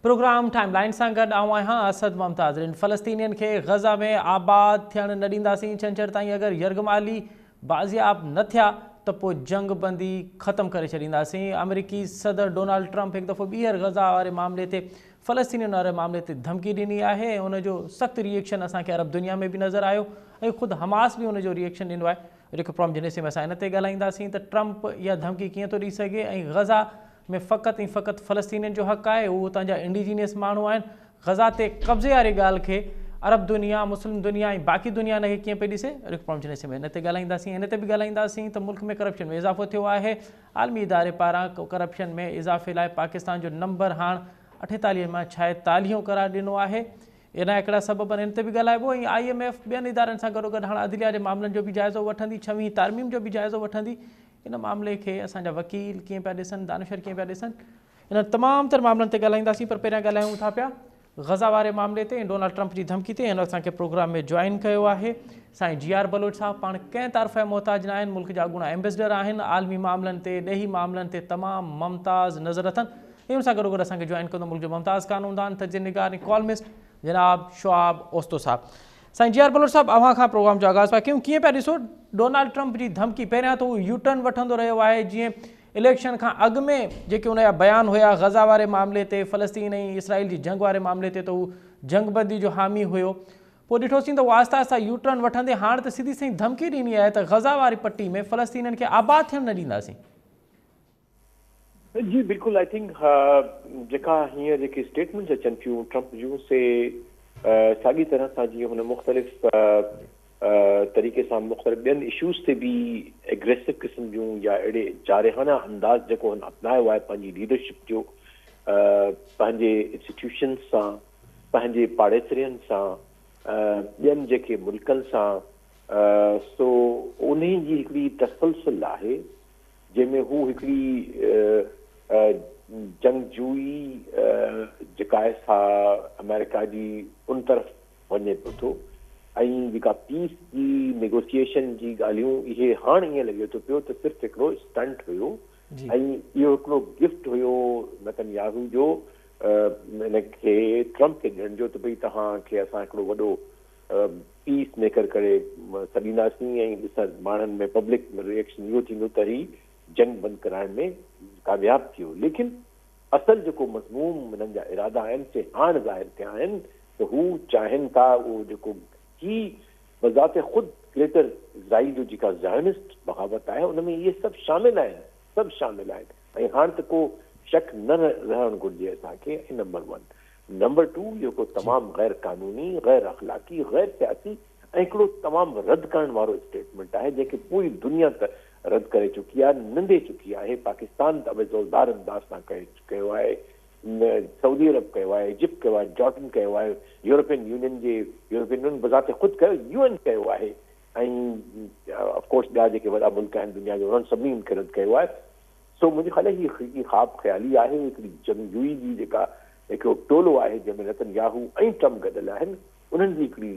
Programme time line سان گڏ آئون آهيان اسد ممتاز. فلسطينين کي غزه ۾ آباد ٿيڻ نه ڏينداسين، ڇنڇر تائين اگر يرغمالي بازياب نه ٿيا ته پوء جنگ بندي ختم ڪري ڇڏينداسين. آمريڪي صدر ڊونالڊ ٽرمپ هڪ دفعو ٻيهر غزه واري معاملي تي، فلسطينين واري معاملي تي ڌمڪي ڏني آهي ۽ ان جو سخت ري ايڪشن اسان کي عرب دنيا ۾ به نظر آيو ۽ خود حماس به ان جو ري ايڪشن ڏنو آهي. جيڪو پروگرام جي حصي ۾ اسان ان تي ڳالهائينداسين ته ٽرمپ اها ڌمڪي ڪيئن ٿو ڏئي سگهي ۽ غزه ۾ فقط ۽ فقط فلسطينين جو حق آهي، هو اتان جا انڊيجينيس ماڻهو آهن. غزه تي قبضي واري ڳالهه کي عرب دنيا، مسلم دنيا ۽ باقي دنيا ان کي ڪيئن پئي ڏسي؟ اڄوڪي پروگرام جي حصي ۾ ان تي ڳالهائينداسين. ان تي به ڳالهائينداسين ته ملڪ ۾ ڪرپشن ۾ اضافو ٿيو آهي. عالمي اداري پاران ڪرپشن ۾ اضافي لاء پاڪستان جو نمبر هاڻ 48 مان 46 قرار ڏنو آهي. ان جا ڪهڙا سبب آهن ان تي به ڳالهائبو ۽ I M F ٻين ادارن سان گڏوگڏ هاڻ عدليه جي معاملن جو به جائزو وٺندي، ڇويهين ترميم جو به جائزو وٺندي. ان معاملي کي اسان جا وڪيل ڪيئن پيا ڏسن، دانشور ڪيئن پيا ڏسن، انهن تمام تر معاملن تي ڳالهائينداسين پر پهريان ڳالهايون ٿا پيا غزه واري معاملي تي ۽ ڊونالڊ ٽرمپ جي ڌمڪي تي. هن وقت اسان کي پروگرام ۾ جوائن ڪيو آهي سائين جي آر بلوچ صاحب. پاڻ ڪنهن تعارف جا محتاج نه آهن، ملڪ جا اڳوڻا ايمبيسڊر آهن، عالمي معاملن تي، ڏيهي معاملن تي تمام ممتاز نظر اٿن ۽ ان سان گڏوگڏ اسان کي جوائن ڪندو ملڪ جو ممتاز قانوندان، تجزيه نگار ۽ ڪالمسٽ جناب شعاب اوستو صاحب. سائين جي آر بلوچ صاحب، اوهان کان پروگرام جو آغاز پيا ڪيون. ڪيئن پيا ڏسو ڊونالڊ ٽرمپ جي ڌمڪي؟ پهريان ته هو يو ٽرن وٺندو رهيو آهي، جيئن اليڪشن کان اڳ ۾ جيڪي ان جا بيان هيا غزه واري معاملي تي، فلسطين ۽ اسرائيل جي جنگ واري معاملي تي ته هو جنگ بندي جو حامي هيو، پوء ڏٺوسين ته هو آهسته آهسته يو ٽرن وٺندي هاڻ ته سڌي سئين ڌمڪي ڏني آهي ته غزه واري پٽي ۾ فلسطينين کي آباد ٿيڻ نه ڏينداسين. جي بلڪل، I think جيڪا هينئر جيڪي اسٽيٽمينٽس اچن ٿيون ٽرمپ جون سي ساڳي طرح سان جيئن هن مختلف طريقي سان مختلف ٻين اشوز تي به اگريسو قسم جون يا اهڙي جارحانه انداز جيڪو هن اپنايو آهي پنهنجي ليڊرشپ جو، پنهنجي انسٽيٽيوشنس سان، پنهنجي پاڙيسرين سان، ٻين جيڪي ملڪن سان، سو انهي جي هڪڙي تسلسل آهي جنهن ۾ هو هڪڙي جنگجوئي جيڪا آهي سا آمريڪا جي ان طرف وڃي پيو ٿو ۽ جيڪا پيس جي نيگوسيئيشن جي ڳالهيون اهي هاڻ ائين لڳي ٿو پيو ته صرف هڪڙو اسٽنٽ هيو ۽ اهو هڪڙو گفٽ هيو نتن ياهو جو ان کي ٽرمپ کي ڏيڻ جو ته ڀئي توهان کي اسان هڪڙو وڏو پيس ميڪر ڪري سڏينداسين ۽ ڏسان ماڻهن ۾ پبلڪ ۾ ريئڪشن اهو ٿيندو ته هي جنگ بند ڪرائڻ ۾ ڪامياب ٿيو، ليڪن اصل جيڪو مذموم هنن جا ارادا آهن سي هاڻ ظاهر ٿيا آهن ته هو چاهين ٿا اهو جيڪو هي بذات خود گريٽر اسرائيل جو جيڪا زائنسٽ بغاوت آهي ان ۾ اهي سڀ شامل آهن، سڀ شامل آهن ۽ هاڻ ته ڪو شڪ نه رهڻ گهرجي اسان کي ۽ نمبر ون. نمبر ٽو، اهو هڪڙو تمام غير قانوني، غير اخلاقي، غير سياسي ۽ هڪڙو تمام رد ڪرڻ وارو اسٽيٽمينٽ آهي جنهن کي پوري دنيا ته رد ڪري چڪي آهي، نندي چڪي آهي، پاڪستان ته به زوردار انداز سان ڪيو آهي، سعودي عرب ڪيو آهي، ايجپٽ ڪيو آهي، جارڊن ڪيو آهي، يورپين يونين جي يورپين يونين بذات خود ڪيو، يو اين ڪيو آهي ۽ آف ڪورس ٻيا جيڪي وڏا ملڪ آهن دنيا جا انهن سڀني ان کي رد ڪيو آهي. سو منهنجي خيال ۾ هي هڪڙي خواب خيالي آهي، هڪڙي جنگجوئي جي جيڪا هڪڙو ٽولو آهي جنهن ۾ نتن ياهو ۽ ٽرمپ گڏيل آهن، انهن جي هڪڙي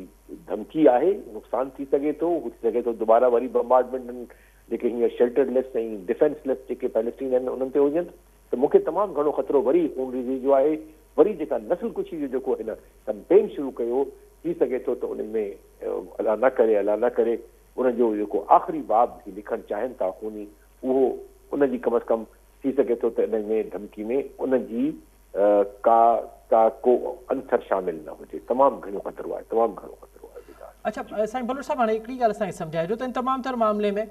ڌمڪي آهي، نقصان ٿي سگهي ٿو، هو ٿي سگهي ٿو دوباره وري بمبارڊمينٽ جيڪي هينئر شيلٽر ليس ۽ ڊفينس ليس جيڪي پيلسٽين آهن انهن تي هجن ته مون کي تمام گهڻو خطرو وري خونريزي جو آهي، وري جيڪا نسل ڪشي جو جيڪو هن ڪمپين شروع ڪيو ٿي سگهي ٿو ته ان ۾ الله نه ڪري الله نه ڪري ان جو جيڪو آخري باب هي لکڻ چاهين ٿا خوني اهو ان جي ڪم از ڪم ٿي سگهي ٿو ته ان ۾ ڌمڪي ۾ ان جي ڪا ڪا ڪو عنصر شامل نه هجي. تمام گهڻو خطرو آهي، تمام گهڻو خطرو آهي بيدار. اڇا سائين بلوچ صاحب، هاڻي هڪڙي ڳالهه اسان کي سمجهائجو ته ان تمام تر معاملي ۾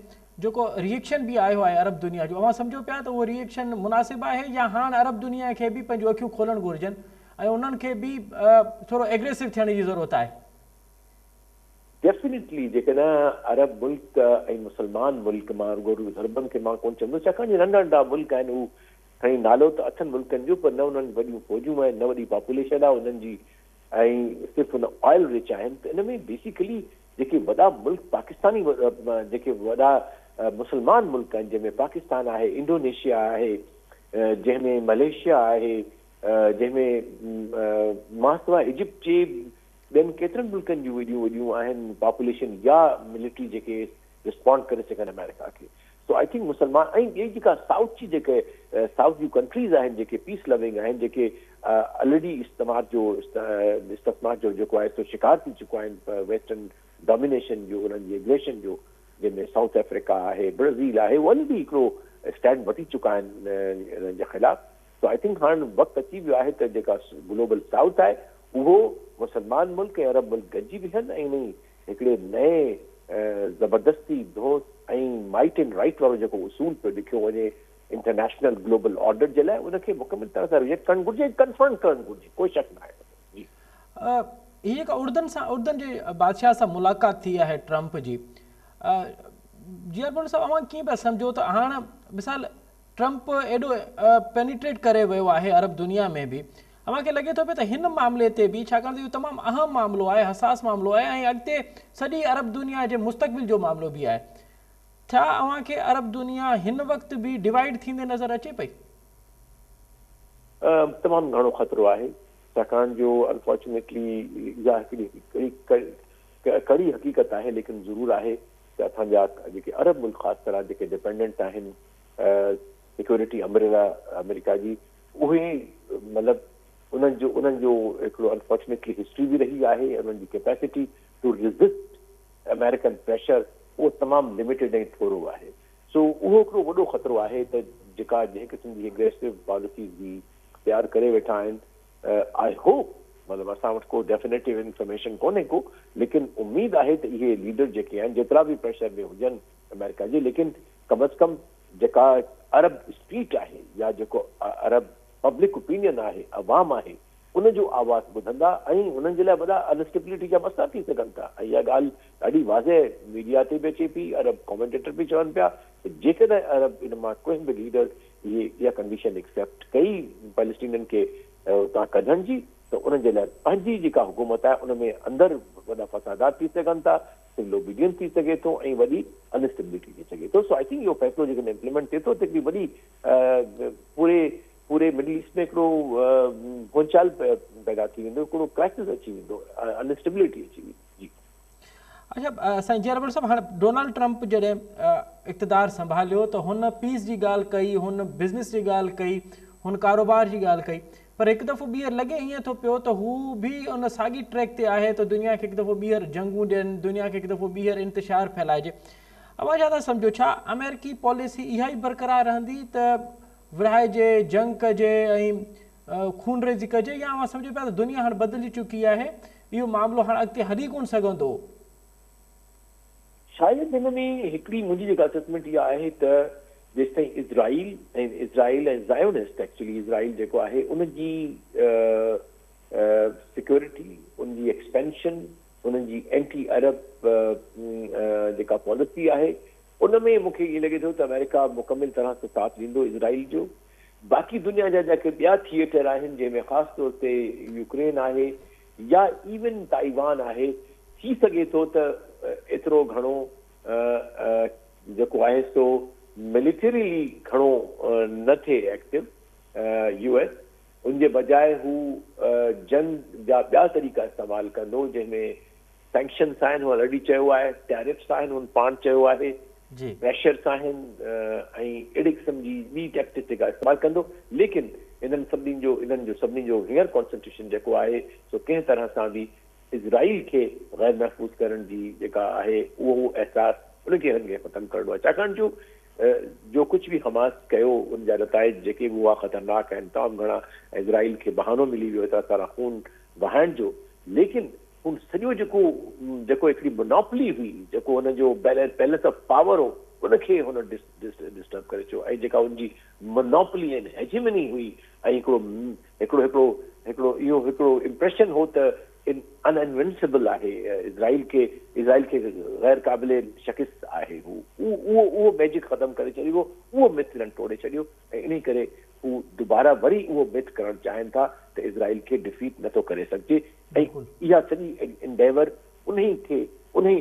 جيڪو ري ايڪشن به آيو آهي عرب دنيا جو، اوهان سمجهو پيا ته اهو ري ايڪشن مناسب آهي يا هاڻ عرب دنيا کي به پنهنجون اکيون کولڻ گهرجن ۽ انهن کي به ٿورو ايگريسو ٿيڻ جي ضرورت آهي؟ ڊيفينيٽلي جيڪڏهن عرب ملڪ ۽ مسلمان ملڪ، مان رڳو رڳو عربن کي مان ڪونه چوندس ڇاڪاڻ جو ننڍا ننڍا ملڪ آهن، هو کڻي نالو ته اٿن ملڪن جو پر نه انهن وڏيون فوجون آهن نه وڏي پاپوليشن آهي انهن جي ۽ صرف ان آئل رچ آهن ته ان ۾ بيسيڪلي جيڪي وڏا ملڪ پاڪستاني جيڪي وڏا مسلمان ملڪ آهن جنهن ۾ پاڪستان آهي، انڊونيشيا آهي، جنهن ۾ ملائيشيا آهي، جنهن ۾ ماسوا ايجپٽ جي ٻين ڪيترن ملڪن جون ايڏيون وڏيون آهن پاپوليشن يا ملٽري جيڪي رسپونڊ ڪري سگهن آمريڪا کي. سو I think مسلمان ۽ ٻئي جيڪا سائوٿ جي جيڪي سائوٿ جون ڪنٽريز آهن جيڪي پيس لونگ آهن جيڪي آلريڊي استعمار جو استثمار جو جيڪو آهي سو شڪار ٿي چڪا آهن ويسٽرن ڊومينيشن جو، انهن جي اگريشن جو، جنهن ۾ سائوٿ آفريڪا آهي، برازيل آهي، اهي آلريڊي هڪڙو اسٽينڊ وٺي چڪا آهن انهن جي خلاف. سو I think هاڻ وقت اچي ويو آهي ته جيڪا گلوبل سائوٿ آهي اهو مسلمان ملڪ ۽ عرب ملڪ گڏجي بيهن ۽ انهي هڪڙي نئين زبردستي ڌونس ۽ مائٽ اينڊ رائٽ وارو جيڪو اصول پيو لکيو وڃي انٽرنيشنل گلوبل آرڊر جي لاء ان کي مڪمل طرح سان ريجيڪٽ ڪرڻ گهرجي ۽ ڪنفرنٽ ڪرڻ گهرجي، ڪوئي شڪ ناهي ان ۾. جي. هي جيڪا اردن سان اردن جي بادشاهه سان ملاقات ٿي آهي ٽرمپ جي، جي آر ڀنڊ صاحب اوهان ڪيئن پيا سمجهو ته هاڻ مثال ٽرمپ ايڏو پينيٽريٽ ڪري ويو آهي عرب دنيا ۾ به، اوهان کي لڳي ٿو پيو ته هن معاملي تي به، ڇاڪاڻ ته اهو تمام اهم معاملو آهي، حساس معاملو آهي ۽ اڳتي سڄي عرب دنيا جي مستقبل جو معاملو به آهي، ڇا اوهان کي عرب دنيا هن وقت به ڊوائيڊ ٿيندي نظر اچي پئي؟ تمام گهڻو خطرو آهي، ڇاڪاڻ جو انفارچونيٽلي اها هڪڙي ڪڙي حقيقت آهي، ليڪن ضرور آهي ته اسان جا جيڪي عرب ملڪ خاص طرح جيڪي ڊپينڊنٽ آهن سيڪيورٽي امبريلا آمريڪا جي، اهي مطلب انهن جو انهن جو هڪڙو انفارچونيٽلي هسٽري به رهي آهي، انهن جي capacity to resist American pressure اهو تمام لميٽيڊ ۽ ٿورو آهي. سو اهو هڪڙو وڏو خطرو آهي ته جيڪا جنهن قسم جي اگريسو پاليسيز هي اختيار ڪري ويٺا آهن، I hope مطلب اسان وٽ ڪو ڊيفينيٽو انفارميشن ڪونهي ڪو، ليڪن اميد آهي ته اهي ليڊر جيڪي آهن جيترا به پريشر ۾ هجن آمريڪا جي، ليڪن ڪم از ڪم جيڪا عرب اسٽريٽ آهي يا جيڪو عرب پبلڪ اوپينين آهي، عوام آهي، ان جو آواز ٻڌندا ۽ انهن جي لاء وڏا انسٽيبلٽي جا مسئلا ٿي سگهن ٿا ۽ اها ڳالهه ڏاڍي واضح ميڊيا تي به اچي پئي، عرب ڪامينٽيٽر به چون پيا ته جيڪڏهن عرب ان مان ڪنهن به ليڊر اهي اها ڪنڊيشن ايڪسيپٽ ڪئي پيلسٽينين کي اتان ڪڍڻ جي ته انهن جي لاء پنهنجي جيڪا حڪومت آهي ان ۾ اندر وڏا فسادات ٿي سگهن ٿا، سول اوبيڊينس ٿي سگهي ٿو ۽ وڏي انسٽيبلٽي ٿي سگهي ٿو. سو I think اهو فيصلو جيڪڏهن امپليمينٽ ٿئي ٿو ته هڪڙي وڏي پوري پوري مڊل ايسٽ ۾ هڪڙو ڀونچال پيدا ٿي ويندو، هڪڙو ڪرائسس اچي ويندو، ان اسٽيبلٽي اچي ويندي. جي. اڇا سائين جي اربڙ صاحب، هاڻ ڊونالڊ ٽرمپ جڏهن اقتدار سنڀاليو ته هن پيس جي ڳالهه ڪئي، هن بزنس جي ڳالهه ڪئي، هن ڪاروبار جي ڳالهه ڪئي، پر هڪ دفعو ٻيهر لڳي ائين ٿو پيو ته هو به ان ساڳي ٽريڪ تي آهي ته دنيا کي هڪ دفعو ٻيهر جنگون ڏين، دنيا کي هڪ دفعو ٻيهر انتشار ڦهلائجي. اوهان ڇا ٿا سمجهو، ڇا آمريڪي پاليسي اها ئي برقرار رهندي ته ورهائجي، جنگ ڪجي ۽ خونريزي ڪجي يا اوهان سمجهو پيا ته دنيا هاڻ بدلجي چڪي آهي، اهو معاملو هاڻ اڳتي هلي ڪونه سگهندو. شايد هن ۾ هڪڙي منهنجي جيڪا اسسمينٽ اها آهي ته جيستائين اسرائيل ۽ اسرائيل ۽ زايونسٽ ايڪچولي اسرائيل جيڪو آهي ان جي سيڪيورٽي، ان جي ايڪسپينشن، انهن جي اينٽي عرب جيڪا پاليسي آهي ان ۾ مون کي ائين لڳي ٿو ته آمريڪا مڪمل طرح سان ساٿ ڏيندو اسرائيل جو. باقي دنيا جا جيڪي ٻيا ٿيئٽر آهن جنهن ۾ خاص طور تي يوڪرين آهي يا ايون تائيوان آهي، ٿي سگهي ٿو ته ايترو گهڻو جيڪو آهي سو ملٽريلي گهڻو نه ٿئي ايڪٽو يو ايس، ان جي بجاء هو جنگ جا ٻيا طريقا استعمال ڪندو جنهن ۾ سينڪشنز آهن، هن آلريڊي چيو آهي، ٽيرفس آهن، هن پاڻ چيو آهي، پريشرس آهن ۽ اهڙي قسم جي ٻي ٽيڪٽڪس جيڪا استعمال ڪندو، ليڪن انهن سڀني جو انهن جو سڀني جو هينئر ڪانسنٽريشن جيڪو آهي سو ڪنهن طرح سان به اسرائيل کي غير محفوظ ڪرڻ جي جيڪا آهي اهو احساس ان کي هنن کي ختم ڪرڻو آهي، ڇاڪاڻ جو جو ڪجهه به حماس ڪيو ان جا نتائج جيڪي به هئا خطرناڪ آهن تمام گهڻا ۽ اسرائيل کي بهانو ملي ويو ايترا سارا خون وهائڻ جو، ليڪن هن سڄو جيڪو جيڪو هڪڙي مناپلي هئي، جيڪو هن جو بيلنس آف پاور هو، ان کي هن ڊسٽرب ڪري ڇڏيو ۽ جيڪا هن جي مناپلي ۽ هيجيمني هئي ۽ هڪڙو هڪڙو هڪڙو هڪڙو اهو هڪڙو امپريشن هو ته ان انونسبل آهي اسرائيل کي اسرائيل کي غير قابل شڪست آهي هو اهو اهو ميجڪ ختم ڪري ڇڏيو اهو مٿ هنن ٽوڙي ڇڏيو ۽ انهي ڪري هو دوباره وري اهو مٿ ڪرڻ چاهين ٿا ته اسرائيل کي ڊفيٽ نٿو ڪري سگهجي ۽ اها سڄي انڊيور انهي کي انهي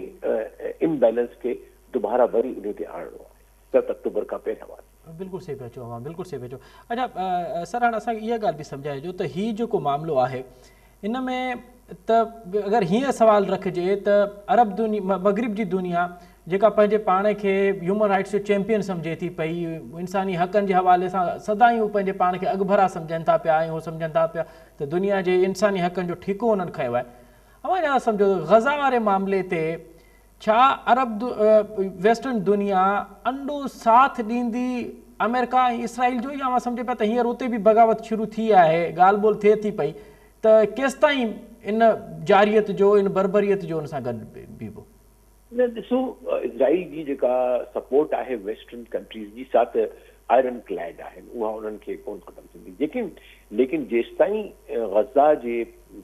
امبيلنس کي دوباره وري انهي تي آڻڻو آهي 7 آڪٽوبر کان پهريان واري. بلڪل صحيح پيا چئو اوهان بلڪل صحيح پيا چئو. اڇا سر هاڻ اسان کي اها ڳالهه به سمجهائجو ته هي جيڪو معاملو آهي ان ۾ ته اگر هيئن سوال رکجي ته عرب دنيا مغرب جي دنيا جيڪا پنهنجي پاڻ کي هيومن رائٽس جو چيمپيئن سمجهي ٿي پئي، انساني حقن جي حوالي سان سدائين هو پنهنجي پاڻ کي اڳڀرا سمجهن ٿا پيا ۽ هو سمجهن ٿا پيا ته دنيا جي انساني حقن جو ٺيڪو انهن کنيو آهي. اوهان ڇا سمجهو ته غزه واري معاملي تي ڇا عرب ويسٽرن دنيا انڊو ساٿ ڏيندي آمريڪا ۽ اسرائيل جو يا اوهان سمجهو پيا ته هينئر اتي به بغاوت شروع ٿي آهي، ڳالهه ٻولهه ٿئي ٿي پئي ته ڪيستائين ان جارحيت جو ان بربريت جو ان سان گڏ بيهبو؟ نه ڏسو اسرائيل جي جيڪا سپورٽ آهي ويسٽرن ڪنٽريز جي سا ته آئرن ڪليڊ آهن اها انهن کي ڪون ختم ٿيندي جيڪن ليڪن جيستائين غزه جي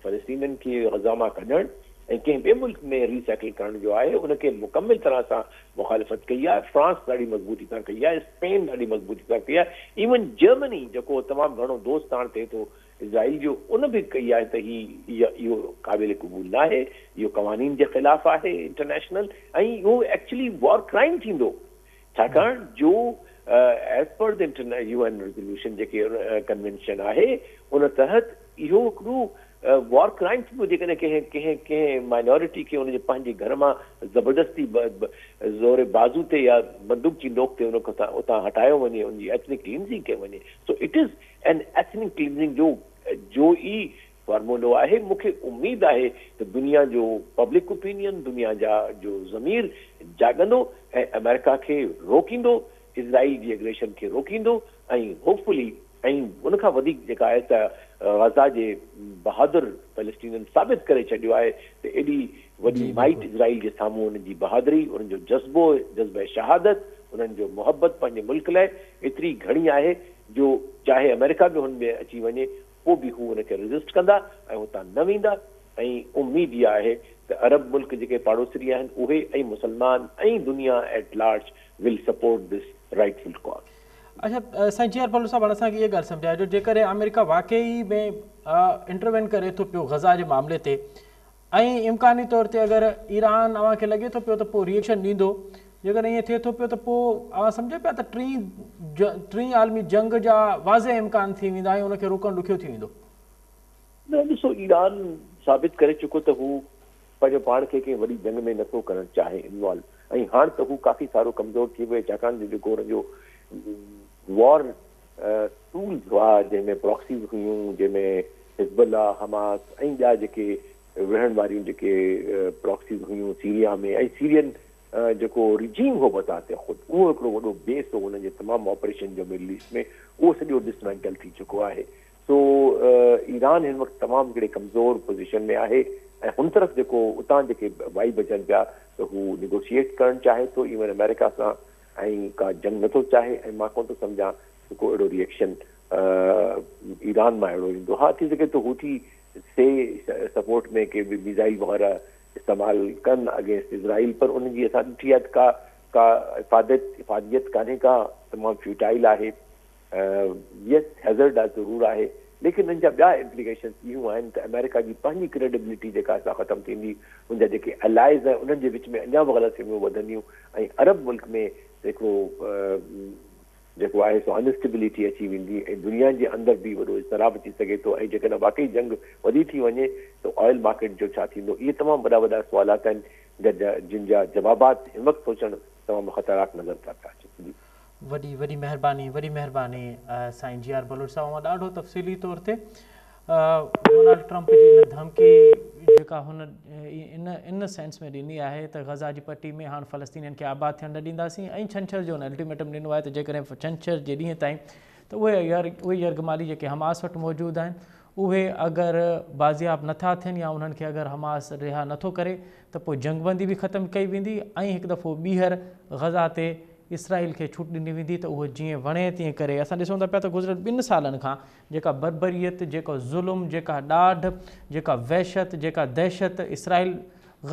فلسطينين کي غزه مان ڪڍڻ ۽ ڪنهن ٻئي ملڪ ۾ ري سيٽل ڪرڻ جو آهي ان کي مڪمل طرح سان مخالفت ڪئي آهي فرانس ڏاڍي مضبوطي سان ڪئي آهي اسپين ڏاڍي مضبوطي سان ڪئي آهي ايون جرمني جيڪو تمام گهڻو دوست هاڻ ٿئي ٿو اسرائيل جو ان به ڪئي آهي ته هي اهو قابل قبول ناهي، اهو قوانين جي خلاف آهي انٽرنيشنل ۽ اهو ايڪچولي وار ڪرائيم ٿيندو ڇاڪاڻ جو as per the U N resolution جيڪي ڪنوينشن آهي ان تحت اهو هڪڙو وار ڪرائيم ٿيندو جيڪڏهن ڪنهن ڪنهن ڪنهن مائنورٽي کي ان جي پنهنجي گهر مان زبردستي زور بازو تي يا بندوق جي نوڪ تي ان کي اتان هٽايو وڃي ان جي ايٿنڪ ڪلينزنگ ڪئي وڃي so it is an ethnic cleansing جو جو ئي فارمولو آهي، مون کي اميد آهي ته دنيا جو پبلڪ اوپينين، دنيا جا جو ضمير جاڳندو ۽ آمريڪا کي روڪيندو، اسرائيل جي اگريشن کي روڪيندو ۽ هوپ فلي ۽ ان کان وڌيڪ جيڪا آهي ته غزه جي بهادر فلسطينين ثابت ڪري ڇڏيو آهي ته ايڏي وڏي مائٽ اسرائيل جي سامهون انهن جي بهادري، انهن جو جذبو، جذبه شهادت، انهن جو محبت پنهنجي ملڪ لاء ايتري گهڻي آهي جو چاهي آمريڪا به هن ۾ اچي وڃي پوء به هو ان کي ريزسٽ ڪندا ۽ هتان نه ويندا ۽ اميد اها آهي ته عرب ملڪ جيڪي پاڙوسري آهن اهي ۽ مسلمان ۽ دنيا at large will support this rightful cause. اڇا سائين جي آر بلوچ صاحب هاڻ اسان کي اها ڳالهه سمجهايو جيڪڏهن آمريڪا واقعي ۾ انٽروين ڪري ٿو پيو غزه جي معاملي تي ۽ امڪاني طور تي اگر ايران اوهان کي لڳي ٿو پيو ته پوء ري ايڪشن ڏيندو، جيڪڏهن ائين ٿئي ٿو پيو ته پوء اوهان سمجهو پيا ته ٽين ٽين عالمي جنگ جا واضح امڪان ٿي ويندا ۽ ان کي روڪڻ ڏکيو ٿي ويندو. نه ڏسو ايران ثابت ڪري چڪو ته هو پنهنجو پاڻ کي ڪنهن وڏي جنگ ۾ نٿو ڪرڻ چاهي انوالو ۽ هاڻ ته هو ڪافي سارو ڪمزور ٿي ويو ڇاڪاڻ جو جيڪو هن جو وار ٽولز هئا جنهن ۾ پراڪسيز هيون جنهن ۾ حزب الله، حماس ۽ ٻيا جيڪي وڙهڻ واريون جيڪي پراڪسيز هيون سيريا ۾ ۽ سيرين جيڪو رجيم هو بذات خود اهو هڪڙو وڏو بيس هو انهن جي تمام آپريشن جو مڊل ايسٽ ۾ اهو سڄو ڊسمينٽل ٿي چڪو آهي سو ايران هن وقت تمام هڪڙي ڪمزور پوزيشن ۾ آهي ۽ هن طرف جيڪو اتان جيڪي وائيب اچن پيا ته هو نيگوشيئيٽ ڪرڻ چاهي ٿو ايون آمريڪا سان ۽ ڪا جنگ نٿو چاهي ۽ مان ڪونه ٿو سمجهان ته ڪو اهڙو ري ايڪشن ايران مان اهڙو ايندو. ها ٿي سگهي ٿو حوثي سي سپورٽ ۾ ڪي به ميزائل وغيره استعمال ڪن اگينسٽ اسرائيل پر ان جي اسان ڏٺي آهي ته ڪا ڪا افاديت افاديت ڪانهي ڪا تمام فيوٽائل آهي يس هيزرڊ آهي ضرور آهي ليڪن ان جا ٻيا امپليڪيشنس اهيون آهن ته آمريڪا جي پنهنجي ڪريڊبلٽي جيڪا سا ختم ٿيندي ان جا جيڪي الائز آهن انهن جي وچ ۾ اڃا به غلط فهميون وڌنديون ۽ عرب ملڪ ۾ هڪڙو جيڪو آهي سو انسٽيبلٽي اچي ويندي ۽ دنيا جي اندر به وڏو اضطراب اچي سگهي ٿو ۽ جيڪڏهن واقعي جنگ وڌي ٿي وڃي ته آئل مارڪيٽ جو ڇا ٿيندو؟ اهي تمام وڏا وڏا سوالات آهن جن جا جوابات هن وقت سوچڻ تمام خطرناڪ نظر ٿا پيا اچن. جي. وڏي وڏي مهرباني وڏي مهرباني سائين جي آر بلوچ صاحب اوهان ڏاڍو تفصيلي طور تي ڊونالڊ ٽرمپ جي ان ڌمڪي جيڪا هن ان ان سينس ۾ ڏني آهي ته غزا جي پٽي ۾ هاڻ فلسطينين کي آباد ٿيڻ نه ڏينداسين ۽ ڇنڇر جو هن الٽيميٽم ڏنو آهي ته جيڪڏهن ڇنڇر جي ڏينهن تائين ته اهي اهي يرغمالي جيڪي حماس وٽ موجود آهن اهي اگر بازياب نٿا ٿين يا انهن کي اگر حماس رها نٿو ڪري ته پوء جنگ بندي به ختم ڪئي ويندي ۽ هڪ دفعو ٻيهر غزا تي اسرائيل کي ڇوٽ ڏني ويندي ته اهو جيئن وڻي تيئن ڪري. اسان ڏسون ٿا پيا ته گذريل ٻن سالن کان جيڪا بربريت، جيڪو ظلم، جيڪا ڏاڍ، جيڪا وحشت، جيڪا دهشت اسرائيل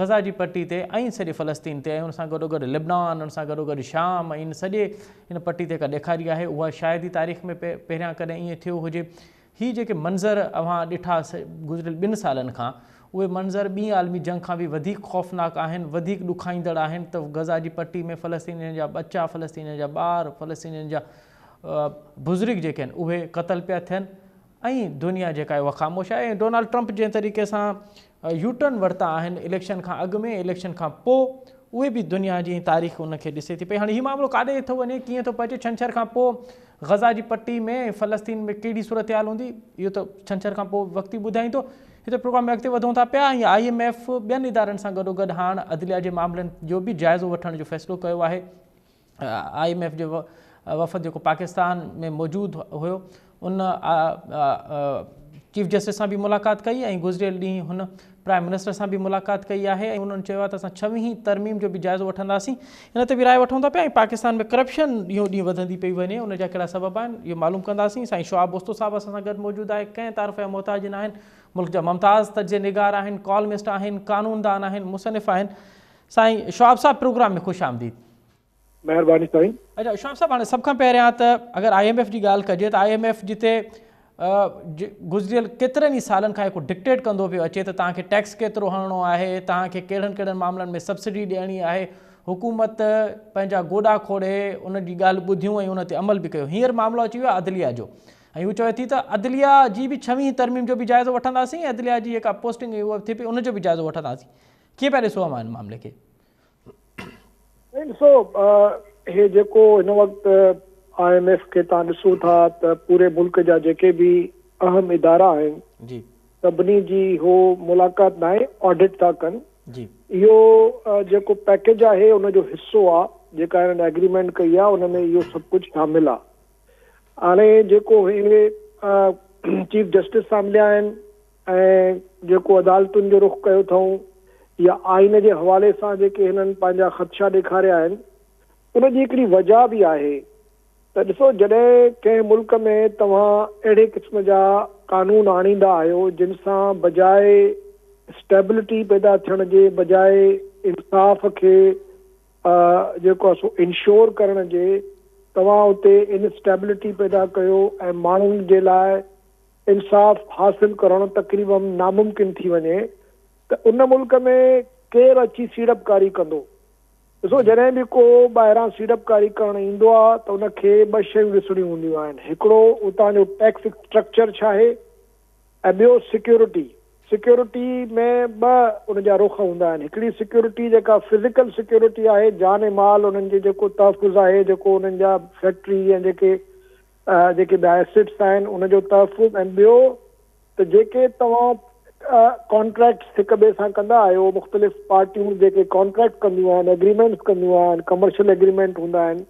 غزه جي پٽي تي ۽ سڄي فلسطين تي ۽ ان سان گڏوگڏ لبنان، ان سان گڏوگڏ شام ۽ ان سڄي ان پٽي تي جيڪا ڏيکاري آهي اها شايد ئي تاريخ ۾ پهريان ڪڏهن ائين ٿيو هجي. هي جيڪي منظر اوهان ڏٺا گذريل ٻن سالن کان اهي منظر ٻي عالمي جنگ کان به وڌيڪ خوفناڪ آهن، وڌيڪ ڏکائيندڙ آهن ته غزه جي پٽي ۾ فلسطينين جا ٻچا، فلسطينين جا ٻار، فلسطينين جا بزرگ جيڪي آهن اهي قتل پيا ٿين ۽ دنيا جيڪا آهي اها خاموش آهي ۽ ڊونالڊ ٽرمپ جنهن طريقي سان يوٽرن ورتا آهن اليڪشن کان اڳ ۾ اليڪشن کان پوء اهي به دنيا جي تاريخ ان کي ڏسي ٿي پئي. هاڻي هي معاملو ڪاڏي ٿو وڃي، ڪيئن ٿو پهچي، ڇنڇر کان پوء غزه جي پٽي ۾ ۽ فلسطين ۾ ڪهڙي صورتحال هوندي، اهو ته ڇنڇر کان پوء وقت ئي ٻڌائيندو. هتي پروگرام ۾ اڳتي وڌون ٿا پيا ۽ I M F ٻين ادارن سان گڏوگڏ هاڻ عدليه جي معاملن جو به جائزو وٺڻ جو فيصلو ڪيو آهي. I M F جو وفد جيڪو پاڪستان ۾ موجود هيو ان چيف جسٽس سان به ملاقات ڪئي ۽ گذريل ڏينهن هن پرائم منسٽر سان به ملاقات ڪئي آهي ۽ انهن چيو آهي ته اسان ڇويهين ترميم جو به جائزو وٺنداسين. ان تي به راء وٺون ٿا پيا ۽ پاڪستان ۾ ڪرپشن ڏينهون ڏينهن وڌندي پئي وڃي ان جا ڪهڙا سبب آهن اهو معلوم ڪنداسين. سائين شعاب اوستو صاحب اسان سان گڏ موجود آهي ڪنهن تعارف جا محتاج نه آهن ملڪ جا ممتاز تجزيه نگار آهن ڪالمسٽ آهن قانوندان آهن مصنف آهن. سائين شعاب صاحب پروگرام ۾ خوش آمديد. مهرباني سائين. اچا شعاب صاحب هاڻي سڀ کان پهريان ته اگر I M F جي ڳالهه ڪجي ته I M F جتي گذريل ڪيترن ئي سالن کان هڪ ڊڪٽيٽ ڪندو پيو اچي ته توهان کي ٽيڪس ڪيترو هڻڻو آهي توهان کي ڪهڙن ڪهڙن معاملن ۾ سبسڊي ڏيڻي آهي حڪومت پنهنجا گوڏا کوڙي ان جي ڳالهه ٻڌيون ۽ ان تي عمل به ڪيو هينئر معاملو اچي ويو آهي عدليه جو ۽ هو چوي ٿي ته عدليه جي به ڇويهين ترميم جو به جائزو وٺنداسين ۽ عدليه جي جيڪا پوسٽنگ اها ٿئي پئي ان جو به جائزو وٺنداسين ڪيئن پيا ڏسو اوهان ان معاملي کي؟ سائين ڏسو هي جيڪو هن وقت I M F کي توهان ڏسو ٿا ته پوري ملڪ جا جيڪي به اهم ادارا آهن جي سڀني جي هو ملاقات ناهي آڊٽ ٿا ڪن جي اهو جيڪو پيڪيج آهي ان جو حصو آ جيڪا هنن ايگريمينٽ ڪئي آ ان ۾ اهو سڀ ڪجهه شامل آ هاڻي جيڪو هي چيف جسٽس سان مليا آهن ۽ جيڪو عدالتن جو رخ ڪيو اٿئون يا آئين جي حوالي سان جيڪي هنن پنهنجا خدشا ڏيکاريا آهن ان جي هڪڙي وجهه به آهي ته ڏسو جڏهن ڪنهن ملڪ ۾ توهان اهڙي قسم جا قانون آڻيندا آهيو جن سان بجاء اسٽيبلٽي پيدا ٿيڻ جي بجاء انصاف کي جيڪو آهي سو انشور ڪرڻ جي توهان اتي انسٽيبلٽي پيدا ڪيو ۽ ماڻهن جي لاء انصاف حاصل ڪرڻ تقريبن ناممڪن ٿي وڃي ته ان ملڪ ۾ ڪير اچي سيڙپڪاري ڪندو؟ ڏسو جڏهن به ڪو ٻاهران سيڙپڪاري ڪرڻ ايندو آهي ته ان کي ٻه شيون ڏسڻيون هونديون آهن هڪڙو اتان جو ٽيڪس اسٽرڪچر ڇا آهي ۽ ٻيو سيڪيورٽي. سيڪيورٽي ۾ ٻه ان جا رخ هوندا آهن هڪڙي سيڪيورٽي جيڪا فزيڪل سيڪيورٽي آهي جان ۽ مال انهن جي جيڪو تحفظ آهي جيڪو انهن جا فيڪٽري ۽ جيڪي جيڪي ٻيا ايسيٽس آهن ان جو تحفظ ۽ ٻيو ته جيڪي توهان ڪانٽريڪٽس هڪ ٻئي سان ڪندا آهيو مختلف پارٽيون جيڪي ڪانٽريڪٽ ڪنديون آهن ايگريمينٽس ڪنديون آهن ڪمرشل ايگريمينٽ هوندا آهن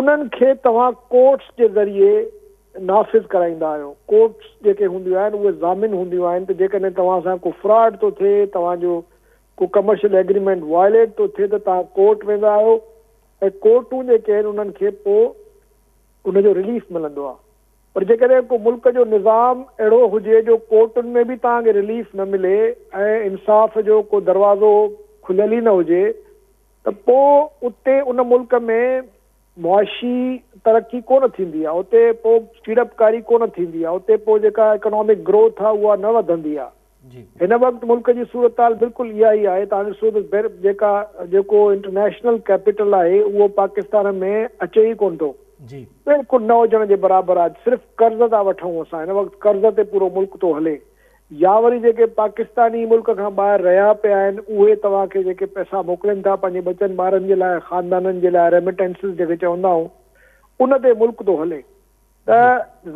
انهن کي توهان ڪورٽس جي ذريعي نافذ ڪرائيندا آهيو ڪورٽس جيڪي هونديون آهن اهي ضامن هونديون آهن ته جيڪڏهن توهان سان ڪو فراڊ ٿو ٿئي توهان جو ڪو ڪمرشل ايگريمينٽ وائليٽ ٿو ٿئي ته توهان ڪورٽ ويندا آهيو ۽ ڪورٽون جيڪي آهن انهن کي پوء ان جو رليف ملندو آهي پر جيڪڏهن ڪو ملڪ جو نظام اهڙو هجي جو ڪورٽن ۾ به توهان کي رليف نه ملي ۽ انصاف جو ڪو دروازو کليل ئي نه هجي ته پوء اتي ان ملڪ ۾ معاشي ترقي ڪونه ٿيندي آهي اتي پوء سيڙپڪاري ڪونه ٿيندي آهي اتي پوء جيڪا اڪنامڪ گروٿ آهي اها نه وڌندي آهي. هن وقت ملڪ جي صورتحال بلڪل اها ئي آهي، توهان ڏسو ته جيڪا جيڪو انٽرنيشنل ڪيپيٽل آهي اهو پاڪستان ۾ اچي ئي ڪونه ٿو، بلڪل نه هجڻ جي برابر آهي، صرف قرض ٿا وٺون اسان، هن وقت قرض تي پورو ملڪ ٿو هلي، يا وري جيڪي پاڪستاني ملڪ کان ٻاهر رهيا پيا آهن اهي توهان کي جيڪي پئسا موڪلين ٿا پنهنجي ٻچن ٻارن جي لاء خاندانن جي لاء ريميٽنسز جيڪي چوندا آهيون ان تي ملڪ ٿو هلي. ته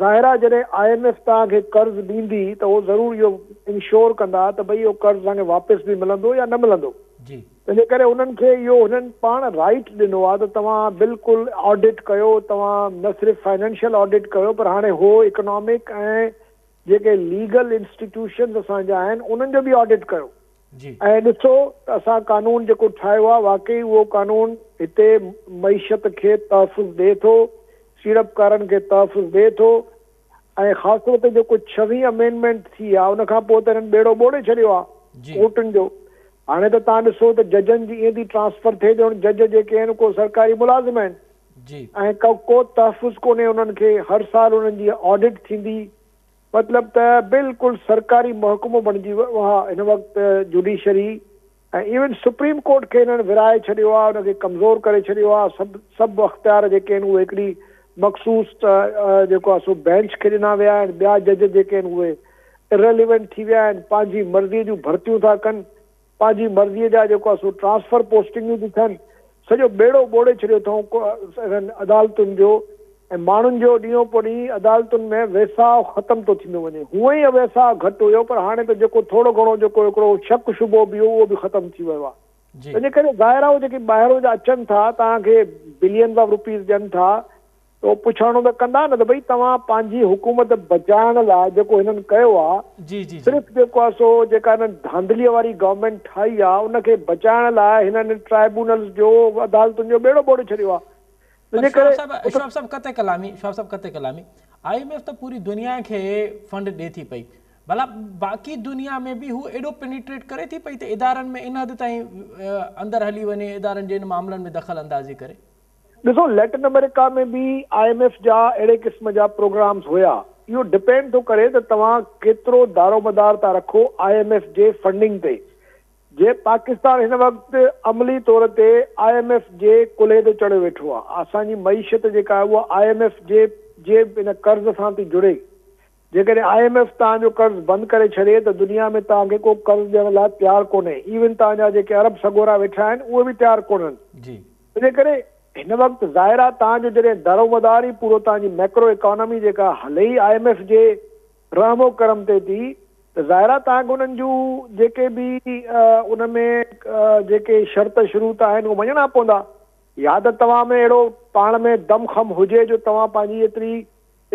ظاهر آهي جڏهن I M F توهان کي قرض ڏيندي ته هو ضرور اهو انشور ڪندا ته ڀئي اهو قرض اسان کي واپس به ملندو يا نه ملندو. تنهن جي ڪري انهن کي اهو هنن پاڻ رائيٽ ڏنو آهي ته توهان بلڪل آڊٽ ڪيو، توهان نه صرف فائنانشل آڊٽ ڪيو پر هاڻي هو اڪنامڪ ۽ جيڪي ليگل انسٽيٽيوشنز اسان جا آهن انهن جو به آڊٽ ڪيو. ۽ ڏسو ته اسان قانون جيڪو ٺاهيو آهي واقعي اهو قانون هتي معيشت کي تحفظ ڏئي ٿو، سيڙپڪارن کي تحفظ ڏئي ٿو ۽ خاص طور تي جيڪو ڇويهين امينڊمينٽ ٿي آهي ان کان پوء ته هنن ٻيڙو ٻوڙي ڇڏيو آهي ڪورٽن جو. هاڻي ته توهان ڏسو ته ججن جي ائين ٿي ٽرانسفر ٿئي ڄڻ جج جيڪي آهن ڪو سرڪاري ملازم آهن ۽ ڪو تحفظ ڪونهي انهن کي هر سال انهن جي آڊٽ ٿيندي. مطلب ته بلڪل سرڪاري محڪمو بڻجي ويو آهي هن وقت جوڊيشري ۽ ايون سپريم ڪورٽ کي هنن ورهائي ڇڏيو آهي ان کي ڪمزور ڪري ڇڏيو آهي سڀ سڀ اختيار جيڪي آهن اهي هڪڙي مخصوص جيڪو آهي سو بينچ کي ڏنا ويا آهن ٻيا جج جيڪي آهن اهي ارريليونٽ ٿي ويا آهن پنهنجي مرضي جون ڀرتيون ٿا ڪن. پنهنجي مرضيء جا جيڪو آهي سو ٽرانسفر پوسٽنگون ٿيون ٿين، سڄو ٻيڙو ٻوڙي ڇڏيو اٿئون انهن عدالتن جو ۽ ماڻهن جو ڏينهون پوء ڏينهن عدالتن ۾ ويساهه ختم ٿو ٿيندو وڃي. هونئن ئي ويساهه گهٽ هيو پر هاڻي ته جيڪو ٿورو گهڻو جيڪو هڪڙو شڪ شبهو به هو اهو به ختم ٿي ويو آهي. تنهنجي ڪري ظاهر آهي اهي جيڪي ٻاهرون جا اچن ٿا توهان کي بلينز آف روپيز ڏين ٿا ته اهو پڇاڻو ته ڪندا نه ته ڀئي توهان پنهنجي حڪومت بچائڻ لاء جيڪو هنن ڪيو آهي جي جي جي. صرف جيڪو آهي سو جيڪا هنن ڌانڌليء واري گورنمينٽ ٺاهي آهي ان کي بچائڻ لاء هنن ٽرائبونلز جو عدالتن جو ٻيڙو ٻوڙي ڇڏيو آهي پر تنهنجي شواب ڪري صاحب شواب صاحب قطع ڪلامي شواب صاحب قطع ڪلامي I M F ته پوري دنيا کي فنڊ ڏي ٿي پئي ڀلا باقي دنيا ۾ به هو ايڏو پينيٽريٽ ڪري ٿي پئي ته ادارن ۾ ان حد تائين اندر هلي وڃي ادارن جي ان معاملن ۾ دخل اندازي ڪري. ڏسو ليٽن آمريڪا ۾ به I M F جا اهڙي قسم جا پروگرامز هيا اهو ڊپينڊ ٿو ڪري ته توهان ڪيترو دارومدار ٿا رکو I M F جي فنڊنگ تي جي پاڪستان هن وقت عملي طور تي I M F جي ڪلهي تي چڙهيو ويٺو آهي اسان جي معيشت جيڪا آهي اها I M F جي جي ان قرض سان ٿي جڙي جيڪڏهن I M F توهان جو قرض بند ڪري ڇڏي ته دنيا ۾ توهان کي ڪو قرض ڏيڻ لاء تيار ڪونهي، ايون توهان جا جيڪي عرب سڳورا ويٺا آهن اهي به تيار ڪونهن. ان ڪري هن وقت ظاهر آهي توهان جو جڏهن دارومدار ئي پورو توهان جي ميڪرو اڪانومي جيڪا هلي ئي I M F جي رحم و ڪرم تي ٿي ته ظاهر آهي توهان کي انهن جون جيڪي به ان ۾ جيڪي شرط شروط آهن اهي مڃڻا پوندا. يا ته توهان ۾ اهڙو پاڻ ۾ دم خم هجي جو توهان پنهنجي ايتري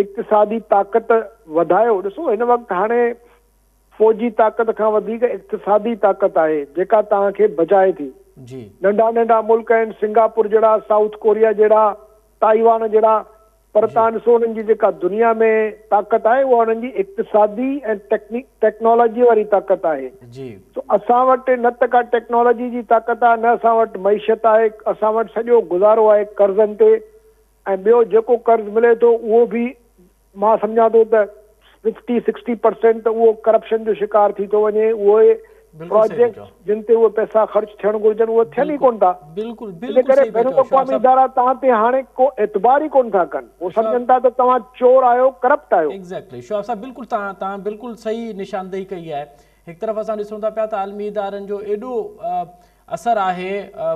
اقتصادي طاقت وڌايو، ڏسو هن وقت هاڻي فوجي طاقت کان وڌيڪ اقتصادي طاقت آهي جيڪا توهان کي بچائي ٿي. ننڍا ننڍا ملڪ آهن سنگاپور جهڙا، سائوٿ ڪوريا جهڙا، تائيوان جهڙا پر توهان ڏسو انهن جي جيڪا دنيا ۾ طاقت آهي اها انهن جي اقتصادي ۽ ٽيڪنالاجي واري طاقت آهي. سو اسان وٽ نه ته ڪا ٽيڪنالاجي جي طاقت آهي نه اسان وٽ معيشت آهي، اسان وٽ سڄو گذارو آهي قرضن تي. ۽ ٻيو جيڪو قرض ملي ٿو اهو به مان سمجهان ٿو ته ففٽي سڪسٽي پرسينٽ ته اهو ڪرپشن جو شڪار ٿي ٿو وڃي اهي پراجيڪٽس جن تي اهي پئسا خرچ ٿيڻ گهرجن اهي ٿين ئي ڪونه ٿا ان ڪري بين الاقوامي ادارا توهان تي هاڻي ڪو اعتبار ئي ڪونه ٿا ڪن هو سمجهن ٿا ته توهان چور آهيو ڪرپٽ آهيو. ايگزيڪٽلي شعيب صاحب بلڪل توهان توهان بلڪل صحيح نشاندهي ڪئي آهي هڪ طرف اسان ڏسون ٿا پيا ته عالمي ادارن جو ايڏو اثر آهي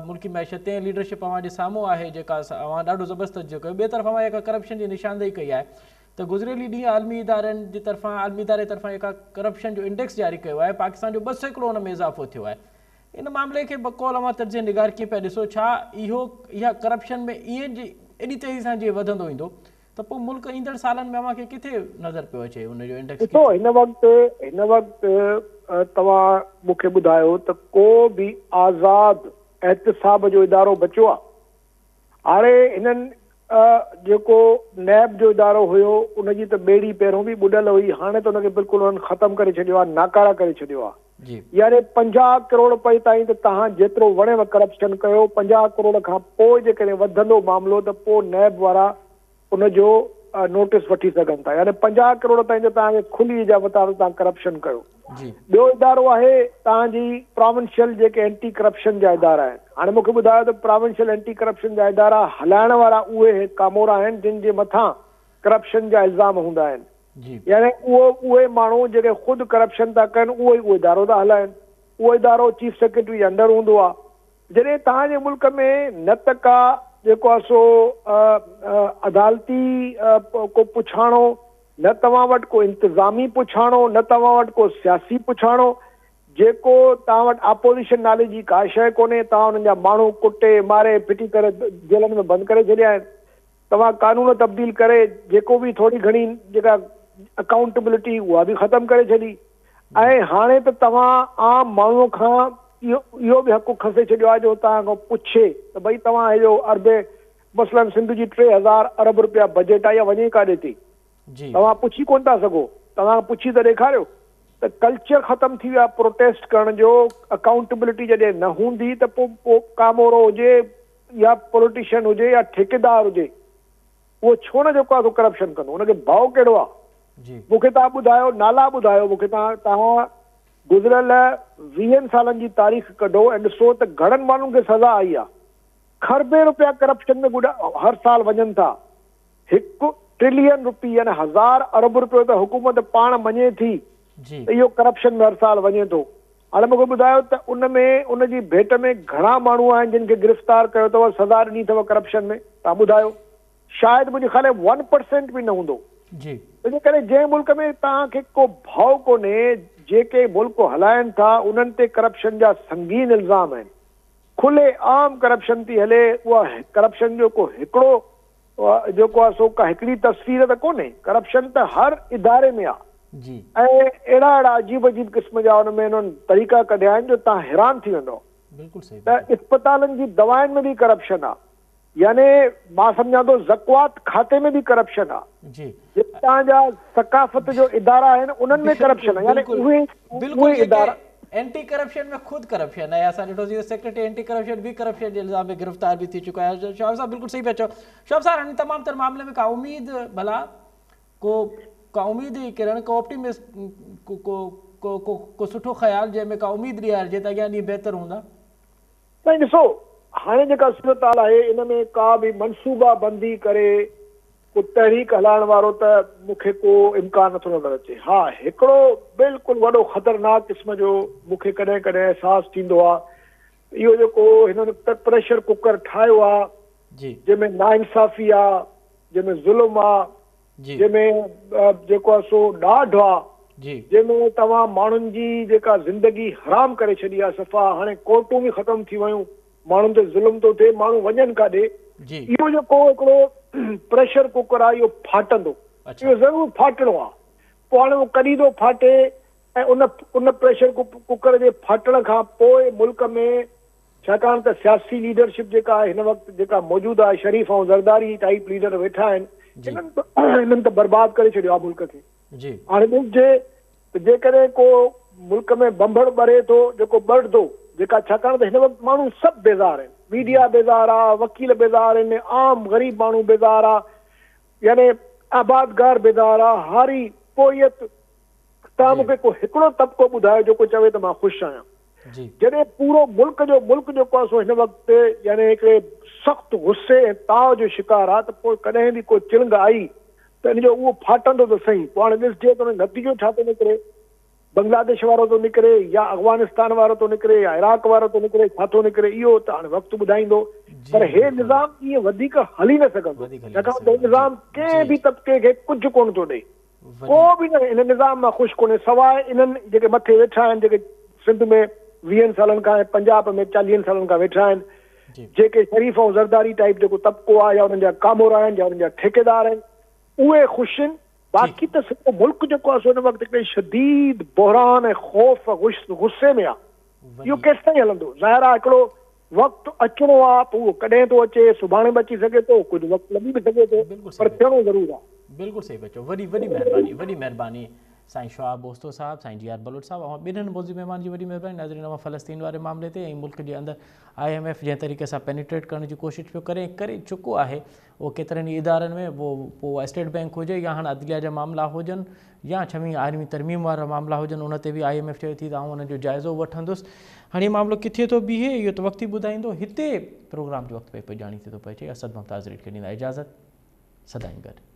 ملڪي معيشت تي ۽ ليڊرشپ اوهان جي سامهون آهي جيڪا اوهان ڏاڍو زبردست تجزيو ڪيو ٻئي طرف اوهان جيڪا ڪرپشن جي نشاندهي ڪئي آهي ته گذريل ئي ڏينهن عالمي ادارن جي طرفان عالمي اداري طرفان جيڪا ڪرپشن جو انڊيڪس جاري ڪيو آهي پاڪستان جو 2% ان ۾ اضافو ٿيو آهي ان معاملي کي بقول اوهان تجزيي نگار ڪيئن پيا ڏسو ڇا اهو اها ڪرپشن ۾ ائين جي ايڏي تيزي سان جي وڌندو ايندو ته پوء ملڪ ايندڙ سالن ۾ اوهان کي ڪٿي نظر پيو اچي ان جو انڊيڪس ڏسو هن وقت هن وقت توهان مون کي ٻڌايو ته ڪو به آزاد احتساب جو ادارو بچيو آ؟ هاڻي هنن جيڪو نيب جو ادارو هيو ان جي ته ٻيڙي پهريون به ٻڏل هئي هاڻي ته ان کي بلڪل انهن ختم ڪري ڇڏيو آ ناڪاره ڪري ڇڏيو آ يعني 50 ڪروڙ رپئي تائين ته توهان جيترو وڻيو ڪرپشن ڪيو 50 ڪروڙ کان پوء جيڪڏهن وڌندو معاملو ته پوء نيب وارا ان جو نوٽيس وٺي سگهن ٿا يعني 50 ڪروڙ تائين ته توهان کي کلي اجازت آهي ته توهان ڪرپشن ڪيو. ٻيو ادارو آهي توهان جي پراونشل جيڪي اينٽي ڪرپشن جا ادارا آهن هاڻي مون کي ٻڌايو ته پراونشل اينٽي ڪرپشن جا ادارا هلائڻ وارا اهي ڪامورا آهن جن جي مٿان ڪرپشن جا الزام هوندا آهن يعني اهو اهي ماڻهو جيڪي خود ڪرپشن ٿا ڪن اهو ئي اهو ادارو ٿا هلائن اهو ادارو چيف سيڪريٽري جي انڊر هوندو آهي جڏهن توهان جي ملڪ ۾ نه ته ڪا جيڪو آهي سو عدالتي ڪو پڇاڻو، نه توهان وٽ ڪو انتظامي پڇاڻو، نه توهان وٽ ڪو سياسي پڇاڻو، جيڪو توهان وٽ اپوزيشن نالي جي ڪا شيء ڪونهي، توهان انهن جا ماڻهو ڪٽي، ماري، ڦٽي ڪري جيلن ۾ بند ڪري ڇڏيا آهن. توهان قانون تبديل ڪري جيڪو به ٿوري گهڻي جيڪا اڪائونٽبلٽي اها به ختم ڪري ڇڏي ۽ هاڻي ته توهان عام ماڻهو کان اهو اهو به حق کسي ڇڏيو آهي جو توهان کان پڇي ته ڀئي توهان هي جو اربين مثلاً سنڌ جي 3000 ارب رپيا بجيٽ آهي اها وڃي ڪاڏي ٿي توهان پڇي ڪونه ٿا سگهو توهان پڇي ته ڏيکاريو ته ڪلچر ختم ٿي ويو آهي پروٽيسٽ ڪرڻ جو اڪائونٽبلٽي جڏهن نه هوندي ته پوء ڪامورو هجي يا پوليٽيشن هجي يا ٺيڪيدار هجي اهو ڇو نه جيڪو آهي سو ڪرپشن ڪندو ان کي ڀؤ ڪهڙو آهي مون کي توهان ٻڌايو نالا ٻڌايو مون کي توهان توهان گذريل ويهن سالن جي تاريخ ڪڍو ۽ ڏسو ته گهڻن ماڻهن کي سزا آئي آهي کربين روپيا ڪرپشن ۾ گڏ هر سال وڃن ٿا هڪ ٽرلين روپي يعني هزار ارب روپيو ته حڪومت پاڻ مڃي ٿي ته اهو ڪرپشن ۾ هر سال وڃي ٿو. هاڻي مون کي ٻڌايو ته ان ۾ ان جي ڀيٽ ۾ گهڻا ماڻهو آهن جن کي گرفتار ڪيو اٿو، سزا ڏني اٿو ڪرپشن ۾؟ توهان ٻڌايو. شايد منهنجي خيال ۾ ون پرسينٽ به نه هوندو. ان ڪري جنهن ملڪ ۾ توهان کي ڪو ڀؤ ڪونهي، جيڪي ملڪ هلائن ٿا انهن تي ڪرپشن جا سنگين الزام آهن. کلي عام ڪرپشن ٿي هلي، اها ڪرپشن جو ڪو هڪڙو جيڪو آهي سو ڪا هڪڙي تصوير ته ڪونهي، ڪرپشن ته هر اداري ۾ آهي. ۽ اهڙا اهڙا عجيب عجيب قسم جا ان ۾ انهن طريقا ڪڍيا آهن جو توهان حيران ٿي ويندؤ ته اسپتالن جي دوائن ۾ به ڪرپشن آهي يعني مان سمجهان ٿو زڪوات کاتي ۾ به ڪرپشن آهي جيڪي توهان جا ثقافت جو ادارا آهن انهن ۾ ڪرپشن آهي يعني اهي اهي ادارا اينٽي ڪرپشن ۾ خود ڪرپشن آهي اسان ڏٺوسين ته سيڪريٽري اينٽي ڪرپشن به ڪرپشن جي الزام ۾ گرفتار به ٿي چڪو آهي شعيب صاحب بلڪل صحيح پيا چئو شعيب صاحب هن تمام تر معاملي ۾ ڪا اميد ڀلا ڪو ڪا اميد جي ڪرڻ، ڪو آپٽيمسٽ، ڪو ڪو ڪو ڪو ڪو سٺو خيال جنهن ۾ ڪا اميد ڏيارجي ته اڳيان ڏينهن بهتر هوندا. سائين ڏسو هاڻي جيڪا صورتحال آهي ان ۾ ڪا به منصوبه بندي ڪري ڪو تحريڪ هلائڻ وارو ته مون کي ڪو امڪان نٿو نظر اچي. ها هڪڙو بلڪل وڏو خطرناڪ قسم جو مون کي ڪڏهن ڪڏهن احساس ٿيندو آهي ته اهو جيڪو هنن پريشر ڪوڪر ٺاهيو آهي جنهن ۾ ناانصافي آهي جنهن ۾ ظلم آ، جنهن ۾ جيڪو آ سو ڏاڍ آ، جنهن ۾ توهان ماڻهن جي جيڪا زندگي حرام ڪري ڇڏي آ صفا هاڻي ڪورٽون به ختم ٿي ويون، ماڻهن تي ظلم ٿو ٿئي، ماڻهو وڃن ڪاڏي؟ اهو جيڪو هڪڙو پريشر ڪوڪر آ اهو ڦاٽندو، اهو ضرور ڦاٽڻو آ، پوء هاڻي اهو ڪڏهن ٿو ڦاٽي ۽ ان ان پريشر ڪوڪر جي ڦاٽڻ کان پوء ملڪ ۾ ڇاڪاڻ ته سياسي ليڊرشپ جيڪا آهي هن وقت جيڪا موجوده آهي شريف ۽ زرداري ٽائيپ ليڊر ويٺا آهن انهن ته انهن ته برباد ڪري ڇڏيو آهي ملڪ کي هاڻي ڏسجي ته جيڪڏهن ڪو ملڪ ۾ ڀنڀڙ ٻري ٿو جيڪو ٻرندو جيڪا ڇاڪاڻ ته هن وقت ماڻهو سڀ بيزار آهن ميڊيا بيزار آهي وڪيل بيزار آهن عام غريب ماڻهو بيزار آهي يعني آبادگار بيزار آهي هاري پورهيت توهان مون کي ڪو هڪڙو طبقو ٻڌايو جيڪو چوي ته مان خوش آهيان. جڏهن پورو ملڪ جو ملڪ جيڪو آهي سو هن وقت يعني هڪڙي سخت غصي ۽ تاء جو شڪار آهي ته پوء ڪڏهن به ڪو چڻنگ آئي ته ان جو اهو ڦاٽندو ته سهي. پوء هاڻي ڏسجي ته ان جو نتيجو ڇا ٿو نڪري. بنگلاديش وارو ٿو نڪري يا افغانستان وارو ٿو نڪري يا عراق وارو ٿو نڪري ڇا ٿو نڪري اهو ته هاڻي وقت ٻڌائيندو. پر هي نظام ائين وڌيڪ هلي نه سگهندو. ڇاڪاڻ ته هي نظام ڪنهن به طبقي کي ڪجهه ڪونه ٿو ڏئي. ڪو به نه ان نظام مان خوش ڪونهي سواء انهن جيڪي مٿي ويٺا آهن جيڪي سنڌ ۾ ويهن سالن کان ۽ پنجاب ۾ چاليهن سالن کان ويٺا آهن جيڪي شريف ۽ زرداري ٽائيپ جيڪو طبقو آهي يا انهن جا ڪامورا آهن يا انهن جا ٺيڪيدار آهن اهي خوش آهن باقي ته سڄو ملڪ جيڪو آهي سو هن وقت هڪڙي شديد بحران ۽ خوف غصي ۾ آهي اهو ڪيستائين هلندو؟ ظاهر آهي هڪڙو وقت اچڻو آهي، پوء اهو ڪڏهن ٿو اچي، سڀاڻي به اچي سگهي ٿو، ڪجهه وقت لڳي به سگهي ٿو، پر ٿيڻو ضرور آهي. بلڪل صحيح پيا چئو، وڏي وڏي مهرباني، وڏي مهرباني سائين شعاع اوستو صاحب، سائين جي آر بلوچ صاحب، اوهان ٻنهن موضوع مهمان جي وڏي مهرباني. ناظرين اوهان فلسطين واري معاملي تي ۽ ملڪ جي اندر I M F جنهن طريقي سان پينيٽريٽ ڪرڻ جي ڪوشش پيو ڪري ۽ ڪري چڪو آهي اهو ڪيترن ئي ادارن ۾ پوء اها اسٽيٽ بئنڪ هجي يا هاڻ عدليه جا معاملا هجن يا ڇويهين آئيني ترميم وارا معاملا هجن ان تي به I M F چوي ٿي ته آئون ان جو جائزو وٺندس. هاڻي هي معاملو ڪٿي ٿو بيهي اهو ته وقت ئي ٻڌائيندو. هتي پروگرام جو وقت پئي پڄاڻي ٿي ٿو پهچي. اسد ممتاز ريڊ کي ڏيندا اجازت. سدائين گڏ.